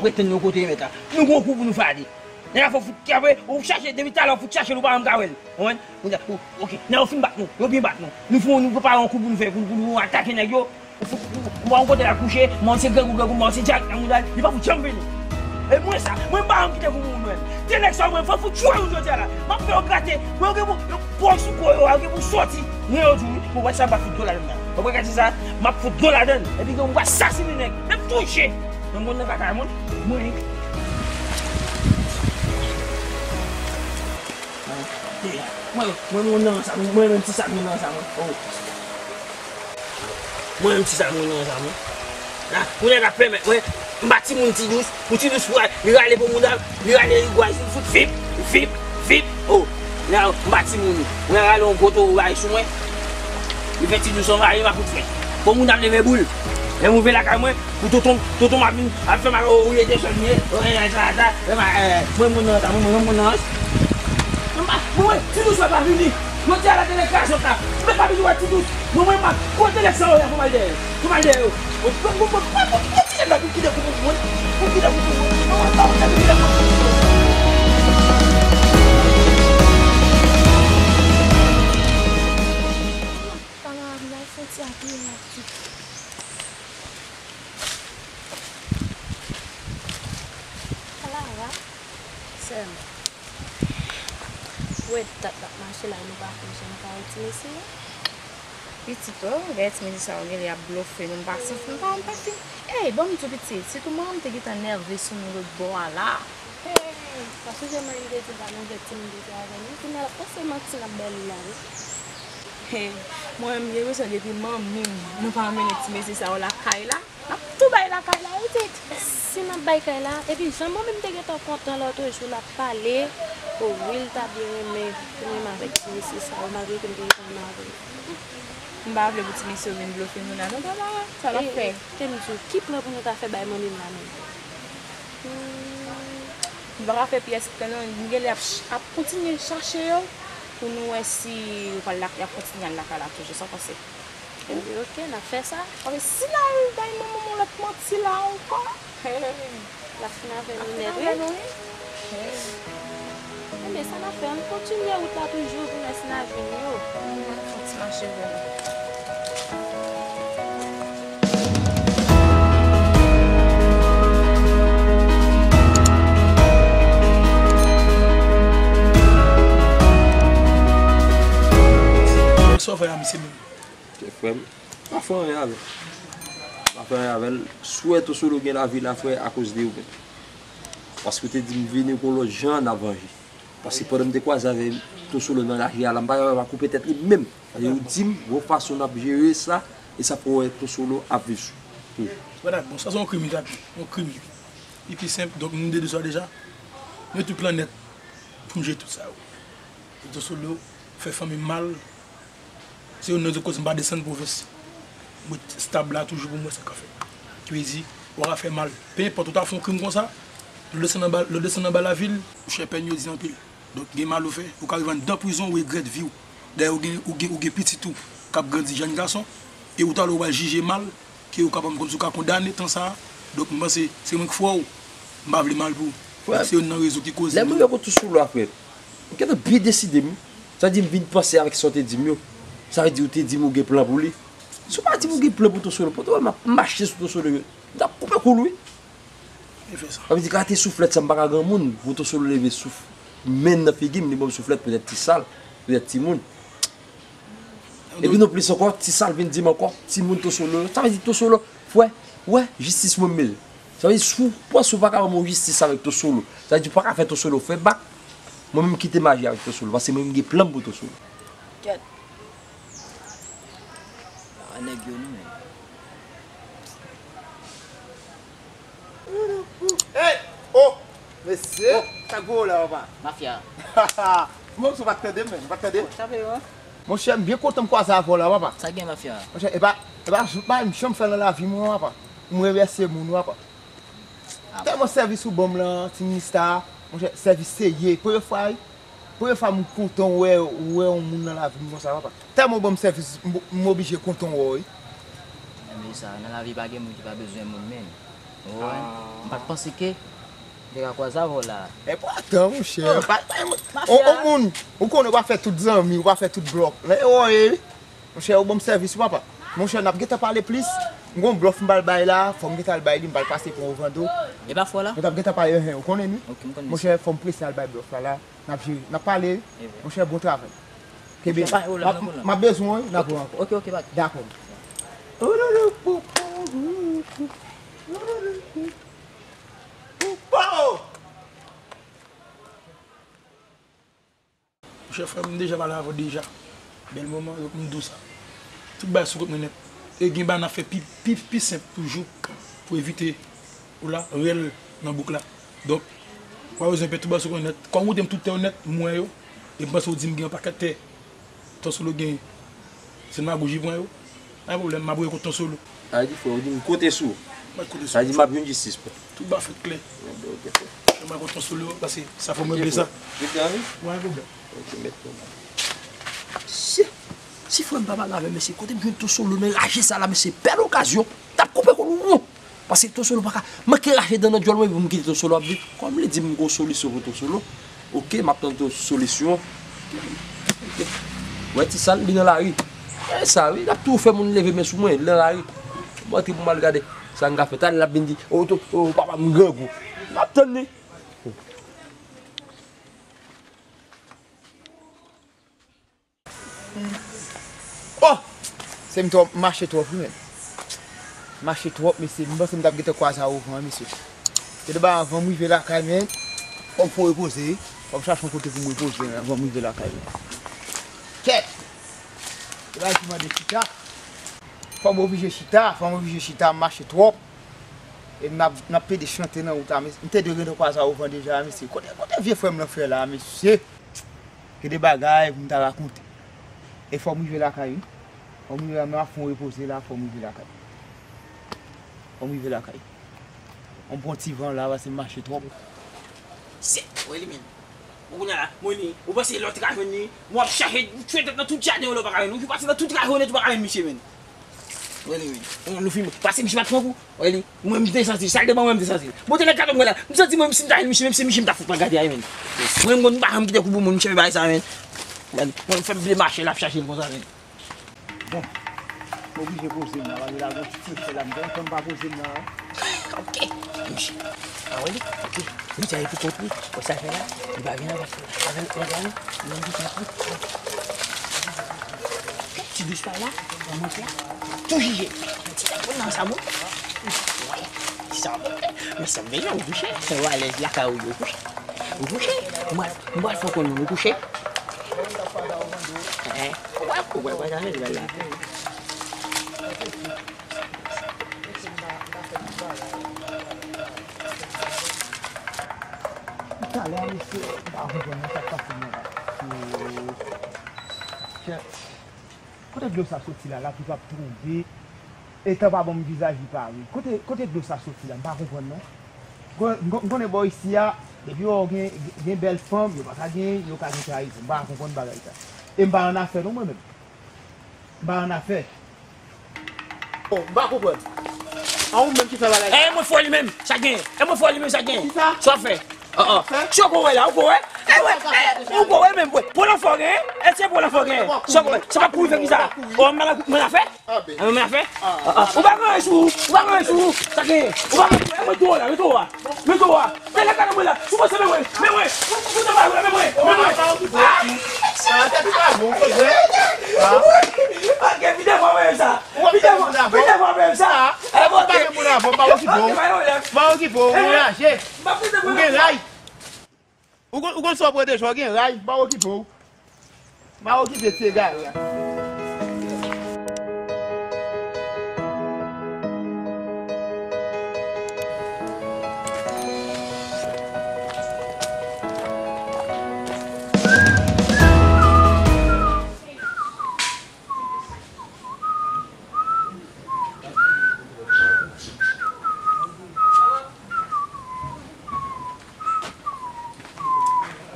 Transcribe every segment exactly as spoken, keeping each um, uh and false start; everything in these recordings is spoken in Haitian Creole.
Ret tann yon kote, mèt la. Nou gon kou pou nou fè ale. Nèg la fò fout, apre, ou chache, depi talè ou fout chache l, ou pa janm ka wè l. Konprann? Moun sa, ou, oke, nèg yo fin bat nou, yo byen bat nou. Nou fè, nou prepare yon kou pou nou fè, pou, pou nou atake nèg yo. Ou fout, ou, ou pa yon kote l al kouche, mwen se grangou, grangou, mwen se djak nan mouda l, li pa fout janm vini. E mwen sa, mwen pa janm kite kou pou moun menm. Te nèg sa mwen, fò fout tchwe ou jodi a la. M ap fè yo grate, mwen yo gen pou, yo pran sou kò yo, yo gen pou sòti. Mwen yo di wi, mwen wè sa m ap fout dlo ladann nan. Mwen wè gade sa, m ap fout dlo ladann. Epi gen mwen asasinen nèg, menm touche. Mwen moun nan kaka mwen, mwen. Mwen, mwen, mwen nan sa, mwen, mwen, ti sa, mwen nan sa, mwen. Oh. Mwen menm ti sa mwen nan sa mwen. La, moun nan ap pèmèt mwen, m ba timoun ti dous, pou ti dous pou li rale pou moun nan, li rale li gwa, li fout vip, vip, vip. Oh, la, m ba timoun, mwen rale yon gwo towo bay sou mwen. Li fè ti dous anvayi m ak kout fwèt. Pou moun nan leve boul. Lè m rive lakay mwen, pou tonton, tonton m ap vin, ap fè m al ou ye desann ye, ou ye sa, sa, sa, mwen, mwen nan sa, mwen, mwen, mwen nan. Mwen, mwen, ti dous pa vini. Jodi a la te lè kraze la. Mwen pa bezwen wè ti dous. Mwen, mwen, mwen, kote lè sa yo la pou m al dèyè. Pou m al dèyè yo. Mwen, mwen, mwen, mwen, mwen, mwen, ti nèg la pou kite kou pou mwen. Pou kite kou pou mwen. Mwen, mwen, mwen, mwen, mwen, mwen. Papa, m al fè ti apel la. Clara, sè m, ou wè dat l ap mache la, nou pa fin janm pale ti mesye a? Pitit, o, gade ti mesye sa yo genlè ap blofe nou, m pa santi, m pa, m pa fin. Ey, ban m di w pitit, sitou manman m te gentan nève sou nou lòt bò a la. Ey, pa sonje mwen li te di pa nou vle timoun te fè avè nou, kounye a l ap panse manti n ap bay li la, wi. Hey, mwen menm, m gen enpresyon depi manmi m, nou pa mennen ti mesye sa yo lakay la. N ap tou bay lakay la, wi, pitit. Si n ap bay kay la, epi jan manmi m te gentan kontan lòt jou, l ap pale, o wi, l ta byen renmen pou menm avèk ti mesye sa yo, malgre ke m te gentan renmen avè l. M pa vle pou ti mesye yo vin blofe nou la, non, papa, sa n ap fè? E, e, te m di w, ki plan pou nou ta fè bay manmi m la menm? Hmm, nou pa ka fè pyès plan, non, nou genlè ap ch-, ap kontinye chache yo pou nou wè si yo pral la, y ap kontinye al lakay la toujou, sa w panse? Ebyen, oke, n ap fè sa. Paske si l al bay manman m yon lòt manti la ankò, l ap fin avè nou nèt, wi. Ebyen, sa n ap fè, ann kontinye wout la toujou pou n wè si n a jwenn yo. Ann fè yon ti mache vre. Sa w fè a misye menm? Kè frè m, pa fè anyen avè l. Pa fè anyen avè l. Si w wè Tosolo gen lavi la, frè, akoz de ou menm. Paske w te di m vini pou yon lòt jan n ap vanje. Paske pandan m te kwaze avè Tosolo nan lari a la, m pa t janm koupe tèt li menm. E ou di m, gon fason n ap jere sa, e sa fè w wè Tosolo ap viv sou. Hmm. Bon, sa se yon krim li t ap ye, yon krim li. Li pi senp, donk nou de de sa deja. Mete tout lan nèt pou m jere tout sa yo. Tosolo fè fanmi m mal. Se youn nan rezon koz m pa desann pwovens. M ret stab la toujou pou m wè sa k ap fèt. Ki vle di, ou ka fè mal. Pe enpòt, ou ta fè yon krim konsa, lè w desann anba, lè w desann anba lavil, monchè, pèn yo di anpil. Donk, gen mal ou fè, ou ka rive anndan prizon, ou regrèt vi w. Dayè, ou gen, ou gen, ou gen pitit ou k ap grandi jèn gason, e ou talè ou pral jije mal, ke ou ka pa konn si ou ka kondane tan sa a. Donk, m panse, se mwen k fè w, m pa vle mal pou ou. Frè, se youn nan rezon ki koz lè m rive pou Tosolo a, frè, m gentan byen deside m. Sa di m vin panse avèk sa w te di m yo. Sa vle di ou te di m ou gen plan pou li. Si w pa di m ou gen plan pou Tosolo, pou w wè m ap mache sou Tosolo yo, m t ap koupe kou l, wi. Li fè sa. Sa vle di kalite souflèt sa m pa ka granmoun. Pou Tosolo leve souf, men nan figi m, li ban m souflèt, petèt ti sal, petèt timoun. Epi non plis ankò, ti sal vin di m ankò, timoun Tosolo yo. Sa vle di Tosolo, frè, wè, jistis mwen m bezwen. Sa vle di si w panse w pa ka ban m yon jistis avèk Tosolo, sa vle di w pa ka fè Tosolo fè bak, mwen menm kite m aji avèk Tosolo, paske mwen menm gen plan m pou Tosolo. Kèt. A nèg yo non, men. Hey! Oh! Mesye! Oh! Sa gwo la, papa? Mafya. Bon, ou pa t tande m, men. Ou pa t tande m? Oh, chape, wi. Monchè, m byen kontan m kwaze avè w la, papa. Sa gen, mafya? Monchè, e pa, e pa jouk bagay m janm fè nan lavi m, non, papa. M remèsye moun, wi, papa. Ah, tèlman sèvis ou ban m lan, ti minista, monchè, sèvis serye. Premye fwa, wi. Premye fwa m kontan wè, wè yon moun nan lavi m konsa, papa. Tèlman w ban m sèvis, m, m oblije kontan wè w, wi. Enben sa, nan lavi pa gen moun ki pa bezwen moun, men. Wi. M pa t panse ke m te ka kwaze avè w la. Enpòtan, monchè. Pa, pa, on, on moun, ou konnen w pa fè tout zanmi, w pa fè tout blòf. Lè yo ye, monchè, ou ban m sèvis, wi, papa. Monchè, n ap gentan pale plis. M gon blòf m pral bay la, fò m gentan al bay li, m pral pase pran Ovando. E pa fò la? Nou t ap gentan pale, hen, ou konnen, wi. Ok, m konnen. Monchè, fò m prese al bay blòf la, la. N ap jere, n ap pale. Monchè, bon travay. Kenbe. Monchè, pa gen pwoblèm, m ap bezwen w, wi, n ap wè ankò. Ok, ok, pa gen. Dakò. Monchè, frè m, m deja pale avè w deja. Bèl moman, donk m di w sa. Tout bagay sou kont mwen nèt. E gen bagay n ap fè pi, pi, pi senp toujou pou evite, ou la, rèl nan bouk la. Donk, w pa bezwen pè, tout bagay sou kont mwen nèt. Kòm ou di m tout tè yo nèt, m wè yo. E m panse w di m gen yon pakèt tè Ton Solo genyen. Se nan magouj li pran yo. Pa gen pwoblèm, m ap rele kont Ton Solo. Sa vle di, frè, ou di m konte sou ou. Mwen konte sou ou. Sa vle di, m ap jwenn jistis, frè. Tout bagay fèt klè. Bon, ben, ok, frè. Mwen rele kont Ton Solo, paske sa fè mwen vle sa. Ou gen anvi? Mwen gen pwoblèm. Ok, mèt pwoblèm. Si, si frè m pa pale avè mesye, kote m jwenn Ton Solo nan raje sa la, mesye, bèl okazyon. T ap koupe kou nou. Paske Ton Solo pa ka manke rache dan nan djòl mwen epi pou m kite Ton Solo ap viv. Kòm li di m gon solisyon pou Ton Solo, oke, m ap tann Ton solisyon. Oke. Wè ti sal, li nan lari. E sa, wi, l ap toujou fè moun leve men sou mwen, li nan lari. M antre pou m al gade sa n ka fè. Talè l ap vin di, o, o, papa m grangou. M ap tann li. Oh! Se m twòp, m mache twòp, wi, menn. M mache twòp, mesye. M panse m t ap gentan kwaze a Ovan, mesye. Te de ba anvan m rive lakay, menn. Fò m fon repoze, wi. Fò m chache yon kote pou m repoze, menn, anvan m rive lakay, menn. Kèt! E bagay ki mande chita. Fò m oblije chita, fò m oblije chita, m mache twòp. E m ap, n ap pede chante nan wout la, mesye. M te dwe gentan kwaze a Ovan deja, mesye. Kote, kote vye frè m nan fè la, mesye? Gen de bagay pou m ta rakonte. E fò m rive lakay, wi. Fò m rive, m ap fon repoze la, fò m rive lakay. Fò m rive lakay. Fò m pran ti van la, paske m mache twòp. Se, wè li menm. Ou konnen la, mwen ni, ou panse lè w te ka jwenn li, w ap chache, ou fè tèt nan tout jaden yo, lè w pa ka jwenn li, ou pase nan tout rayon nèt, ou pa ka jwenn misye, menn. Wè li, menn. Nou fin, paske misye pa t pran kou. Wè li, mwen m te santi l, sa l te ban mwen m te santi l. Bon, te nèg gade mwen la, m santi mwen, si m ta jwenn misye, menm se misye m ta fout pran gade a, menn. Mwen m konn m pa janm kite kou pou moun, misye bay sa, menn. Wè li, mwen m fè m vle mache, l ap chache l konsa, menn. Bon, m oblije poze m la, paske la gon ti fè la, m gen tan m pa poze m la. Ok, misye. A wè li, ok. Misye epi kont li, wè sa l fè la, li pa vin avèk, avèk, avèk, avèk, li menm ki fè kou. Ti dous pa la, nan mwen fè, tou jije. Ti la bon nan sa bon. Wè, ti sa bon. Men sa m bezwen, ou kouche. Sa yo alèz lakay ou yo kouche. Ou kouche. Mwen, mwen fè konnen ou kouche. Hein? Ou pa, ou pa, ou pa janm di bagay la. Talè a, mesye, m pa konprann sa k pase mwen la. Kèt. Kote dlo sa soti la, lapli p ap tonbe. E tan pa ban m vizaj li pare. Kote, kote dlo sa soti la, m pa konprann non. Kon-, m kon-, m konnen bò isi a, depi yo gen, gen bèl fanm, yo pa ka gen, yo ka gen trayizon. M pa konprann bagay sa. E m pa annafè non mwen menm. M pa annafè. Oh, m pa konprann. A ou menm ki fè bagay sa? E mwen fò li menm, sa gen. E mwen fò li menm, sa gen. Kisa? Sa w fè? Ah, ah. Fè? Si w ko wè la, ou ko wè? E wè, e, ou ko wè menm, wè. Pran lanfò gen, e se pran lanfò gen. Sa w ko wè? Sa pa kouri fè kisa? Oh, m pa kouri, mwen la fè? Ah, ben. Ah, mwen la fè? Ah, ah. Ou pa gen anyen sou ou, ou pa gen anyen sou ou. Sa gen. Ou pa gen anyen sou ou. E mwen tou la, mwen tou la. Men tou a, men lè gade mwen la, sou mwen se men mwen, men mwen, mwen, mwen, mwen, mwen, men mwen. Ah, tèt ou pa bon, koze. Ah. Ok, vide fò mwen sa. Vide fò, vide fò mwen sa. Ah, ou pa gen moun avan, pa okipe w. Pa okipe w, ou raje. Ou gen ray. Ou konn, ou konn sa w pran deja, w gen ray, pa okipe w. Pa okipe ti egare a.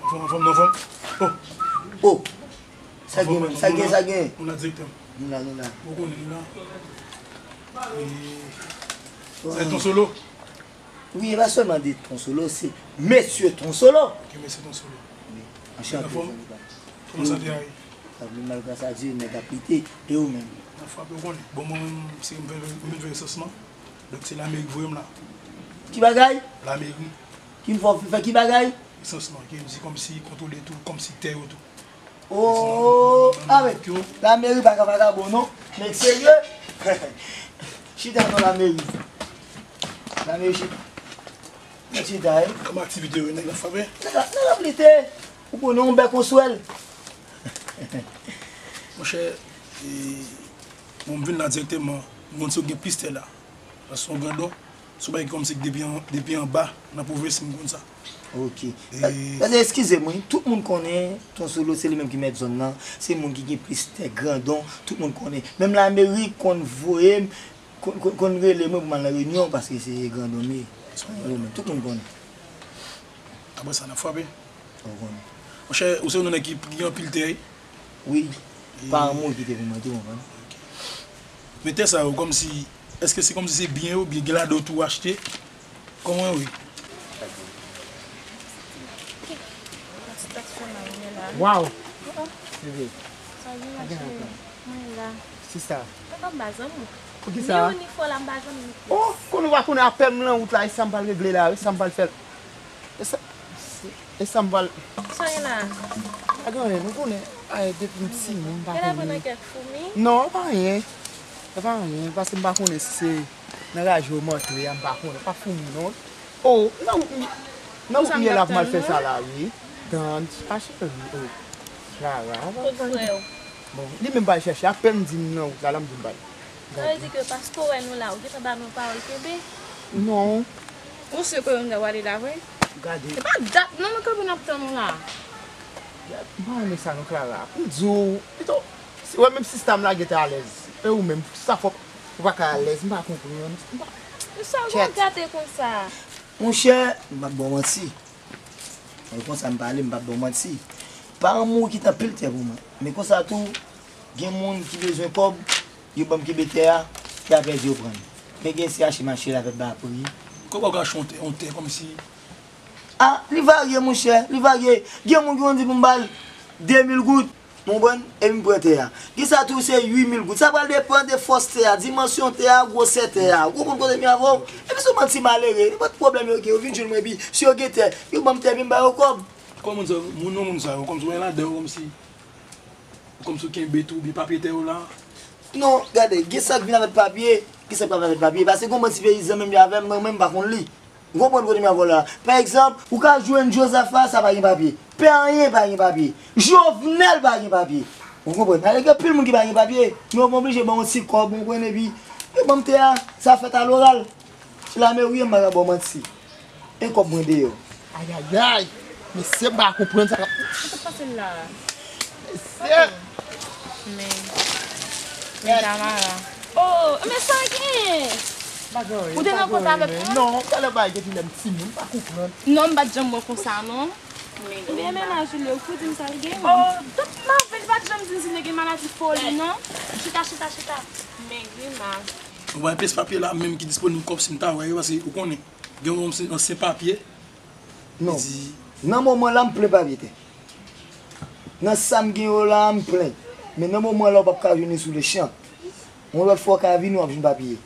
Anfòm, anfòm, anfòm. Oh. Oh. Sa gen, sa gen, sa gen. Nou la, direktè. Nou la, nou la. Ou konnen nou la. E, sa e Ton Solo. Wi, e pa sèlman de Ton Solo, se Mesye Ton Solo. Ok, Mesye Ton Solo. Wi, anchante. Kòman sante a ye? Sa vle mal gras a Dye, nèg ap lite, e ou menm? Nan frape, ou konnen. Bon, mwen menm, se mwen vin veye esans lan. Donk, se lameri k voye m la. Ki bagay? Lameri. Ki m fè w fè ki bagay? Esans lan, ki di kòmsi kontwole tou, kòmsi tè yo tou. Oh, ah men, lameri pa ka vagabon non. Nèg serye. Chita non lameri. Lameri chita. Nèg chita, wi. Kòman aktivite yo, nèg la frape? Nèg la, nèg la plite. Ou konnen yon bèk on swèl. Monchè, e, bon, m vin la dirèkteman, m konn si w gen plis tè la. Paske w grandon, se yon bagay ki kòmsi depi an, depi anba, nan pwovens, m konn sa. Ok. Gade, eskize m wi, tout moun konnen Ton Solo se li menm ki mèt zòn nan, se moun ki gen plis tè grandon, tout moun konnen. Menm lameri konn voye m, konn, konn, konn rele mwen pou m al nan reyinyon paske se grandon m ye. Tout moun konnen. Apre sa, n ap frape. Ou konnen. Monchè, ou se youn nan nèg ki gen anpil tè wi. Wi, paran m ou kite pou mwen tou, ou konprann. Men tè sa yo, kòmsi, èske se kòmsi se byen yo, oubyen gen ladan w tou achte? Kòman yo ye? Waw! Sista. Oh, konnen w pa konnen apèn m nan wout la, e sa m pral regle la, e sa m pral fè. E sa, e sa m pral. Sa gen la? Pa gen anyen, nou konnen, ay, depi m timoun, m pa konnen. Gen la pran nan kèk foumi? Non, pa anyen. E pa anyen, paske m pa konnen si se nan raje yo m antre a, m pa konnen. Pa foumi non. Oh, nan wout m, nan wout m ye la pou m al fè sa la, wi. Tann, pa cheri, oh. Rara. Kot frè w? Bon, li menm pral chèche, apèn m di m nan wout la, la m di m pral. Sa vle di ke paske w wè nou la, ou gentan ba nou pawòl kenbe? Non. Ou si ke nou ta pral ale la vre? Gade. Se pa dat non nou kanpe n ap tann ou la. M pa renmen sa non Clara. M di w, pito, si w wè menm sista m la gentan alèz. E ou menm, sa fòk ou pa ka alèz, m pa konprann. M pa. Sa w gon gate konsa? Monchè, m p ap ba w manti. E konsa m pale, m p ap ba w manti. Paran m ou kite anpil tè pou mwen. Men konsa tou, gen moun ki bezwen kòb, yo ban m kenbe tè a, tè a pèdi yo pran l. Men gen se achte mache l avè ba pri. Kòman w ka achte yon tè, yon tè kòmsi? Ah, li varye monchè, li varye. Gen moun ki konn di pou m ba l de mil goud. Ou konprann? Epi m pran tè a. Gen sa tou se uit mil goud. Sa pral depann de fòs tè a, dimansyon tè a, gwosè tè a. Ou konprann kote m ye avè w? Epi se yon bann ti malere, nenpòt pwoblèm yo gen, yo vin jwenn mwen epi si yo gen tè, yo ban m tè epi m ba yo kòb. Kòman moun sa yo, moun nan moun sa yo, kòmsi w gen ladan yo, kòmsi, kòmsi w kenbe tou, gen papye tè yo la? Non, gade, gen sa k vin avèk papye, gen sa k pa vin avèk papye. Paske gen yon bann ti peyizan menm jan avè m, mwen menm m pa konn li. Ou konprann kote m ap voye la? Pa egzanp, ou ka jwenn Jozafa, sa pa gen papye. Pè Anyen pa gen papye. Jovenel pa gen papye. Ou konprann? Alò gen anpil moun ki pa gen papye, men yo pa oblije ban yon ti kòb, ou konprann, epi yo ban m tè a, sa fèt aloral. Se lameri m pa ka ba w manti. E kòb mwen deyò. Ayayay! Mesye, m pa konprann sa k ap. Sa k ap pase la? Mesye! Men. Men Tamara. Oh, men sa gen? Ou te nan kont avèk mwen? Non, talè bagay te di lè m timoun, m pa konprann. Non, m pa t janm wè konsa non. Men gen mennaj ou lè ou di m sa l gen. Oh, tout mavèl pa t janm di m si l te gen maladi foli non. Chita, chita, chita. Men grimas. Ou pa gen pyès papye la menm ki disponib kòm si m ta wè yo, paske ou konnen, gen yon ansyen papye. Non. Nan moman la, m plen papye tè. Nan sa m gen yo la, m plen. Men nan moman la, w p ap ka jwenn li sou lechan. Yon lòt fwa, w ka vini, w ap jwenn papye.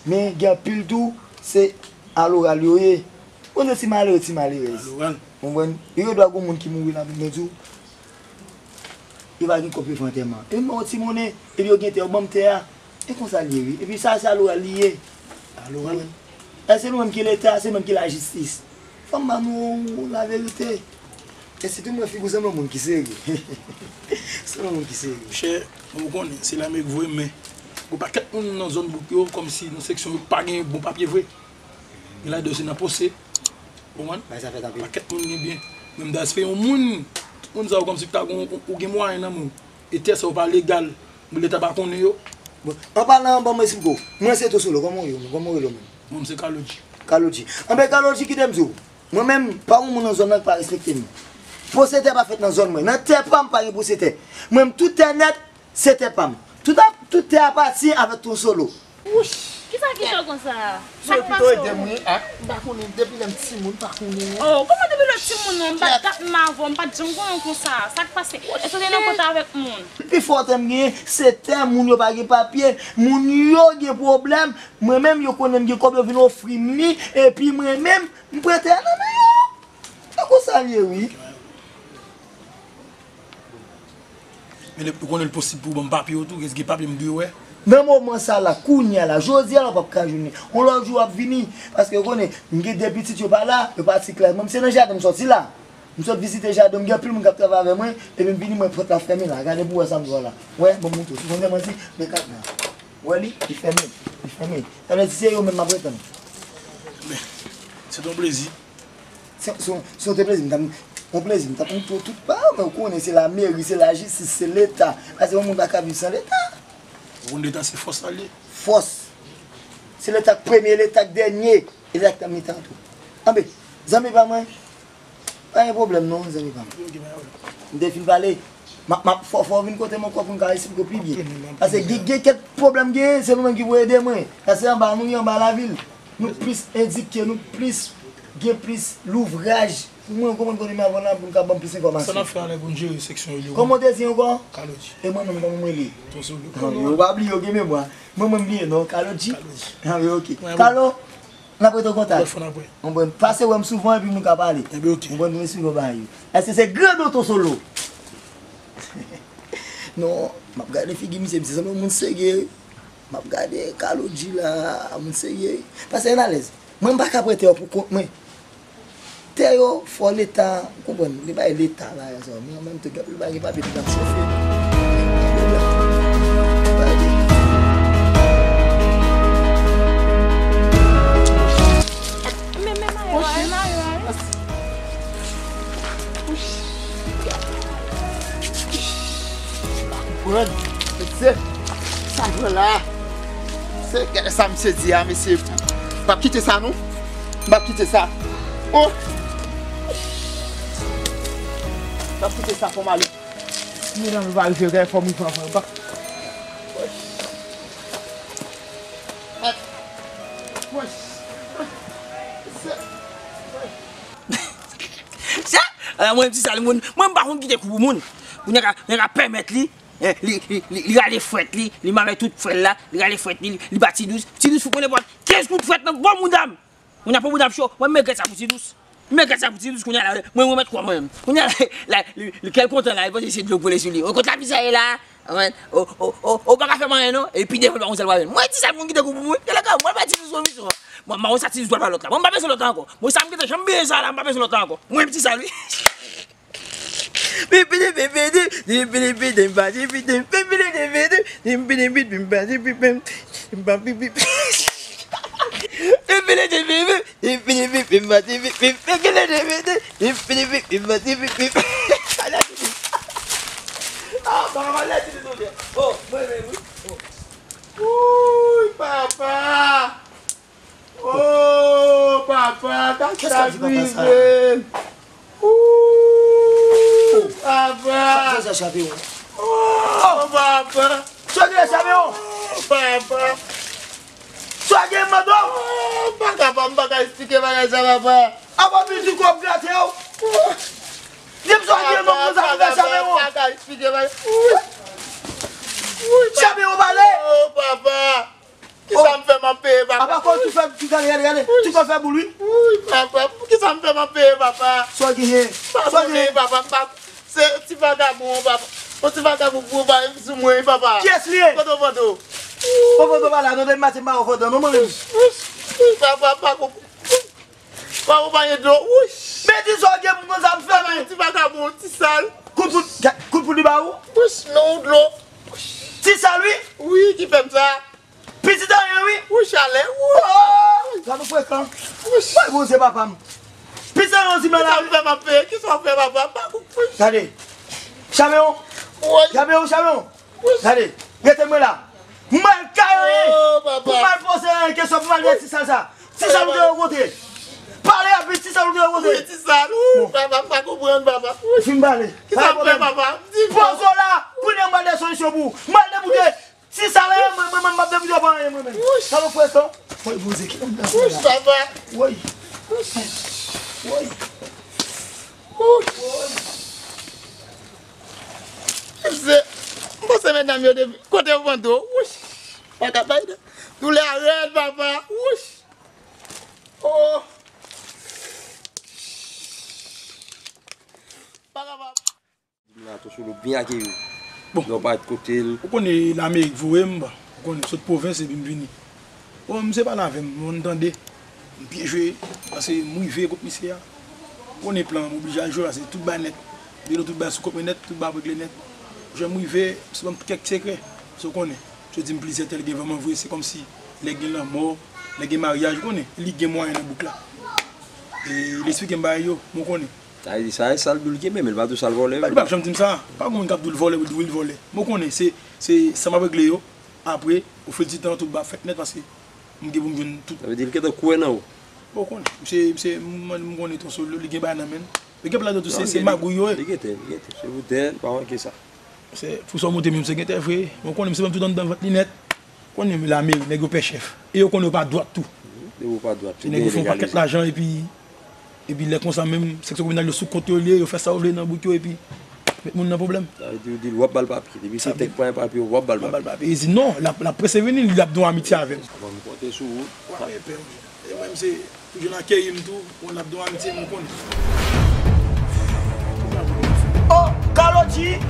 Men gen anpil tou, se aloral yo ye. Bon, se ti malere, ti malerèz. Aloral. Ou konprann? Yo gen dwa gen moun ki mouri la, men di w, yo pa gen kòb pou yo fè antèman. Epi m ba yo ti monnen, epi yo gen tè, yo ban m tè a. E konsa l ye wi. Epi sa se aloral li ye. Aloral. Èske nou menm ki Leta, se nou menm ki lajistis? Fò m ba nou laverite. E sitou m wè figi w sanble yon moun ki serye. Sanble yon moun ki serye. Monchè, ou konnen, se lameri k voye m, men gen yon pakèt moun nan zòn bouk yo, kòmsi nan seksyon yo pa gen bon papye vre. Gen ladan yo se nan pwosè. Ou konprann? Bagay sa fèt anpil. Pakèt moun gen byen. Men m ta espere yon moun, tout moun sa yo kòmsi ta gon, ou gen mwayen nan men w. E tè sa yo pa legal. Bon, Leta pa konnen yo. Bon, an palan, ban mwen esplike w. Mwen se Tosolo, kòman w ye w menm? Kòman w rele w menm? Mwen se Kalodji. Kalodji. Anben Kalodji, kite m di w. Mwen menm, pa yon moun nan zòn nan ki pa respekte m. Pwosè tè pa fèt nan zòn mwen. Nan tè pa m, pa gen pwosè tè. Mwen menm, tout tè nèt, se tè pa m. Tout a, tout tè apatyen avèk Tosolo. Wouch! Kisa ki cho konsa? Sa k pase w? Ede m wi, a. M pa konnen, depi lè m timoun, m pa konnen. Oh, kòman depi lè w timoun non? M pa t ap m avè w, m pa t janm konnen w konsa. Sa k pase? Èske w te nan kont avèk moun? Pi fò tè m gen, se tè moun yo pa gen papye, moun yo gen pwoblèm. Mwen menm, yo konnen m gen kòb, yo vin ofri m li, epi mwen menm, m pran tè a nan men yo. E konsa l ye wi. Men ou konnen l posib pou w ban m papye yo tou, gen papye m dwe wè. Nan moman sa la, kounye a la, jodi a la, w p ap ka jwenn li. Yon lòt jou w ap vini, paske w konnen, m gen de pitit yo pa la, yo pati klas mwen, m se nan jaden m sòti la. M sot vizite jaden, m gen anpil moun k ap travay avè mwen, epi m vini, m wè pòt la fèmen la. Gade pou w wè sa m di w la. Wè, ban m montre w. Si w konn fè manti, men kat la. Wè li, li fèmen, li fèmen. Sa vle di se yo menm m ap retann. Men, se t on plezi. Se, se, se yon te plezi, m t ap, yon plezi, m t ap montre w tout pa, men ou konnen se lameri, se lajistis, se Leta. Paske yon moun pa ka viv san Leta. Ou konn Leta se fòs la l ye. Fòs. Se Leta k premye, Leta k dènye. E Leta k nan mitan tou. Anben, zanmi pa mwen, pa gen pwoblèm non, zanmi pa mwen. M te fin pale. M ap, m ap, fò, fò w vin kote m ankò pou n ka esplike w pi byen. Paske gen, gen kèk pwoblèm genyen, se nou menm ki pou ede mwen. Paske anba, nou ye anba lavil. Nou plis edike, nou plis, gen plis louvraj. Pou mwen, kòman n konnen men avan la, pou n ka ban m plis enfòmasyon. Sa n ap fè a la pou n jere seksyon yo li. Kòman w te di ankò? Kalodji. E mwen menm, kòman mwen rele? Tonzolo. Yo pa bliye, yo gen memwa. Mwen, mwen bliye non, Kalodji. Kalodji. Ah, wi, ok. Kalo, N ap rete an kontak. Lòt fwa n ap wè. Konprann? Pase wè m souvan epi nou ka pale. Enben, ok. Konprann? Nou esplike w bagay yo. Èske se grandon Tonsolo? Non, m ap gade figi misye, misye sanble yon moun serye. M ap gade Kalodji la, moun serye. Pase ann alèz. Mwen, m pa ka pran tè yo pou kont mwen. Tè yo, fò Leta, ou konprann, li bay Leta la, sa, men an menm tan, gen anpil bagay, gen papye ki t ap chofe. Men, men, mayo a, e mayo a, wi. Pa konprann. Mesye, sa k pran la? Se, gade sa misye di a, mesye. M p ap kite sa, non. M p ap kite sa. Oh! M p ap kite sa, fò m ale. Medam yo pa rive, gade fò m rive anvan yo. Sa, eh, mwen, ti sal moun, mwen, m pa konn kite kou pou moun. Pou nèg a, nèg a pèmèt li, eh, li, li, li, li rale frèt li, li mare tout frè l la, li rale frèt li, li ba Ti Dous. Ti Dous fouke nenpòt kenz kout frèt nan bò mouda m. Moun ap pran mouda m cho, mwen, m regrèt sa pou Ti Dous. M regrèt sa pou Ti Dous, kounye a la, mwen, mwen mèt kwè mwen menm. Kounye a la, la, li, li, kè l kontan la, li panse se dlo k vole sou li. Ou konn lapli sa ye la? Amen. O, o, o, o, pa ka fè m anyen non. Epi devan l pa gon sèl bagay. Mwen, ti sal moun kite kou pou mwen. Gade la, mwen, bay Ti Dous komisyon. Mwen, mwen, sa Ti Dous pral ba lòt la. Mwen, m pa bezwen lòt la ankò. Mwen, sa m kite janm benyen sa la, m pa bezwen lòt la ankò. Mwen, ti sal, wi. Ah, papa, lè ti nou. Oh, mwen menm, wi. Oh. Wouy, papa! Oh, papa, sa k rive? Wouy, papa! Sa k chape w? Oh, papa! Sa k chape w? Oh, papa! Sa gen, mado? Oh, m pa ka, m pa ka esplike bagay sa, papa. Apa piti kòb grate w? Di m sa gen, non, konsa pou fè chape w? M pa ka esplike bagay. Chape w pale? Oh, papa! Kisa m fè m ap peye, papa? Apa kòb tou fè, tou gade, gade, gade. Tou kòb fè boul, wi. Wouy, papa, kisa m fè m ap peye, papa? Sa w genyen? Sa w genyen? Papa, m pa, se ti vagabon, papa. Yon ti vagabon pou ba sou mwen, papa. Kiyès li ye? Kote w vòdò? Ou vòdò pa la, non, depi maten m pa wè w vòdò, non, mwen menm. Wouch, wouch, wouch, papa, m pa konprann. Papa, w pa gen dlo, wouch. Men di sa w gen pou konn sa m fè, men. Yon ti vagabon, ti sal. Kout poud, kout poud li ba ou? Wouch, non, dlo. Ti sal, wi. Wi, ki fè m sa. Pitit anyen, wi. Wi, chalè, wi. Oh! Gad ou frekan. Wi. Woy, Bondye, papa m. Pitit anyen, di men la. Kisa m fè, m ap peye? Kisa w fè, papa? M pa konprann. Gade. Chameyon. Wi. Chameyon, Chameyon. Wi. Gade. Rete mwen la. M al kay anyen. Oh, papa. Pou m al poze anyen kesyon, pou m al di ti sal sa. Ti sal ou te rankontre. Pale rapid, ti sal ou te rankontre. Wi, ti sal. Wi, papa, m pa konprann, papa. Wi. Fin pale. Kisa m fè, papa? Di m. Poze w la. Kounye a m al de solisyon pou ou. M al deboute. Si sa la, mwen, mwen, mwen, m p ap depi yo pa anyen, mwen menm. Sa nou fè sa? Woy, Bondye, ki nan sa la? Papa. Woy. Woy. Mse, m panse medam yo depi kote yo pran tou. Wouch. Pa ka bay de. Doulè a rèd, papa. Wouch. Oh. Pa ka pa. Di m la, Toncholo byen akeyi w. Bon. Lè w parèt kote l. Ou konnen Lamerik voye m, bon. Ou konnen m sot pwovens epi m vini. Bon, misye pale avè m, m tande. M byen jwe, paske m rive kot misye a. Ou konnen plan an, m oblije al jwe, paske tout bay nèt. Delo tout bay sou kont mwen nèt, tout bay regle nèt. Jwe m rive, misye ban m kèk sekrè. Paske ou konnen, misye di m plizyè tèl gen vrèman vre, se kòmsi lè gen lanmò, lè gen maryaj, ou konnen, li gen mwayen nan bouk la. E li eksplike m bagay yo, mwen konnen. Sa vle di sa e sa l di w l kenbe, men li pa di w sa l vòlè. Li p ap janm di m sa. Pa gen moun k ap di w l vòlè, wi, l vòlè. Mwen konnen, se, se sa m ap regle yo. Apre, au fil du temps, tout ba fèt nèt paske m gen pou m jwenn tout. Sa vle di l gentan kwè nan ou. Bon, ou konnen. Misye, misye, m, m konnen Toncholo, li gen bagay nan men l. Li gen plan tou, se, se magouy yo ye. Li gentan, li gentan. Se pou tè, pa manke sa. Se, pou sa w montre m, se gentan vre. Mwen konnen misye ban m tout anndan vant li nèt. Konnen Lamerik, nèg yo pè chèf. E yo konnen yo pa dwat tou. Nèg yo pa dwat. Se nèg yo fè yon pakèt lajan epi, epi lè konsa menm, seksyon kominal yo sou kont yo l ye, yo fè sa yo vle nan bouk yo epi met moun nan pwoblèm. Sa vle di, w di l w ap ba l papye. Depi se tèk pa gen papye, w ap ba l papye. W ap ba l papye. E di non, l ap, l ap prese vini, l ap gen yon amitye avè m. Bon, m konte sou ou. W ap pè, e mwen, se Pou jwenn akèyi m tou, bon, l ap gen yon amitye, mwen konnen. Oh, Carlodji!